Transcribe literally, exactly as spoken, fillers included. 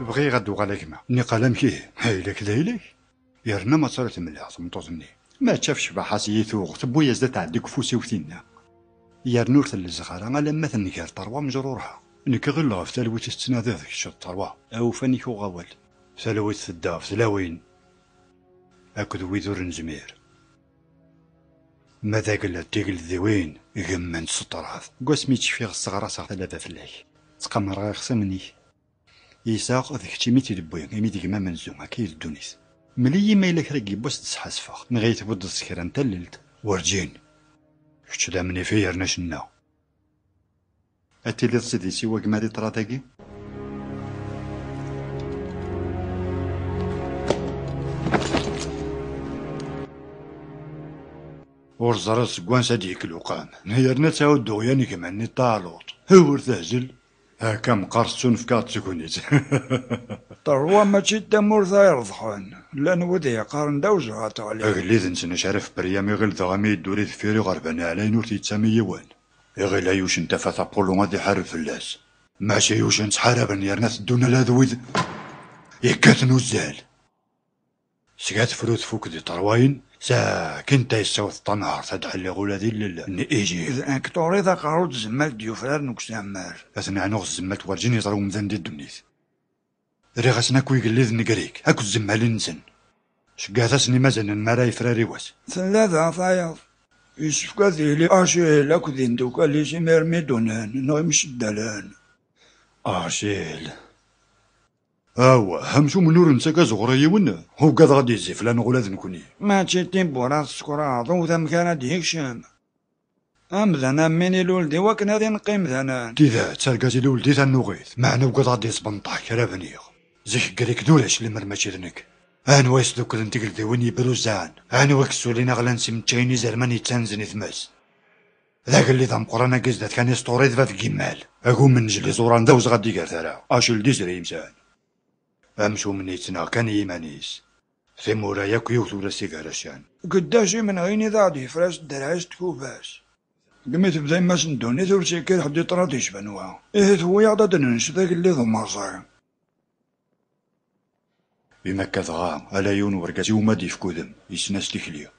Bɣiɣ ad d-uɣal a gma. Niqal amek ihi? Ayla-k d ayla-k. Yerna ma tura temleɣ tmeṭṭut-nni. Mačči ɣef ccbaḥa-s i yi-tuɣ, tewwi-yas-d ad tɛeddi deg ufus-iw tinna. Yerna ur telleẓeɣ ara alamma tenger ṭerwa mejruṛha. Nekk ɣilleɣ ɣef talwit i tettnadiḍ kečč d ṭerwa. Awufan-ik uɣawal. Talwit tedda ɣef tlawin akked wid ur nezmir. Ma d agella d tigeldiwin gemmant s ṭṭrad. Deg wasmi tt-cfiɣ sseɣraseɣ talaba fell-ak. Ttqamreɣ ixṣimen-ik. Iseɣ d kečč imi tt-id-wwi, imi d gma amenzu, akka i d ddunit. Mel-iyi ma yella kra n yiwwas d-sḥasfeɣ, neɣ i tbuddeḍ s kra n tallelt. Werǧin. Kečč d amnif i yerna cenna. Ad tiliḍ s idis i wagma di ṭṭrad-agi? Ur ẓriɣ seg wansi ad d-yekk luqam, yerna ttɛudduɣ yan gma-nni ṭaluṭ. Ur tehzel. Akka meqqar tettunefk-aɣ-d tegnit. Ṭerwa mačči d tamurt ay ireḍḥen, llan wid yeqqaren d awezɣa teɣli. Agellid-nsen Acaraf Beryam iɣil dɣa mi yedduri deffir iɣerban ɛlayen ur t-yettami yiwen. Iɣil ay ucen tafat Apollo ad iḥareb fell-as. Maca yucen ttḥaraben yerna teddun ala d wid yekkaten uzzal. Seg tefrut tfuk di ṭerwayen, sakin ta yessaweḍ tanhert ad d-ḥelliɣ ula d ilel n Ijip. D nekk turiḍ aqerru d tzemmalt d-yufraren deg usammar. Ad ten-ɛnuɣ s tzemmalt werǧin yeẓra umdan di ddunit. Riɣ-asen akk igelliden n Grik, akked tzemmalin-nsen. Ceggɛet-asen imazalen mi ara yefrari wass. Tella da tayeḍ. Yessefk ad yili Acil akked yimdukal-is imir mi d-unan, neɣ imceddalen. Acil. Awah, amcum n ur nettag azuɣer i yiwen, ugadeɣ ad d-yezzi fell-aneɣ ula d nekni. Mačči d tiwwura tessekraḍ, ur d amek ara d-yekcem. Amdan am win ilul d iwakken ad ineqq imdanen. Tidet, argaz ilul di tanuɣit, meɛna ugadeɣ ad d-yesbenṭeḥ kra bniɣ. Zik Grik d ulac lemmer mačči d nekk. Anwa yesduklen tigeldiwin yebruzzaɛen? Anwa yessulin aɣlan s imeččayen izerman yettanzen i tmes? D agellid ameqqran-agi zdat kan isṭuri d bab n yimal. Agum n nejli ẓuran d awezɣi ad d-iger tara. Acil d izri imsan. Amcum-nni yettnaɣ kan i yiman-is. Timura yakk yiwet ur as-igar-as can. Geddac imenɣi-nni d aɣ-d-yefra s dderɛ-is d tkuba-s. Deg mi tebda yemma-s n ddunit ur s-yekkir ḥedd i ṭṭrad yecban wa. Ihi tewwi-yaɣ-d ad d-nenc d agellid umerẓi. Imi akka dɣa, ala yiwen wergaz iwumi ad d-yefk udem, yessen-as tikli.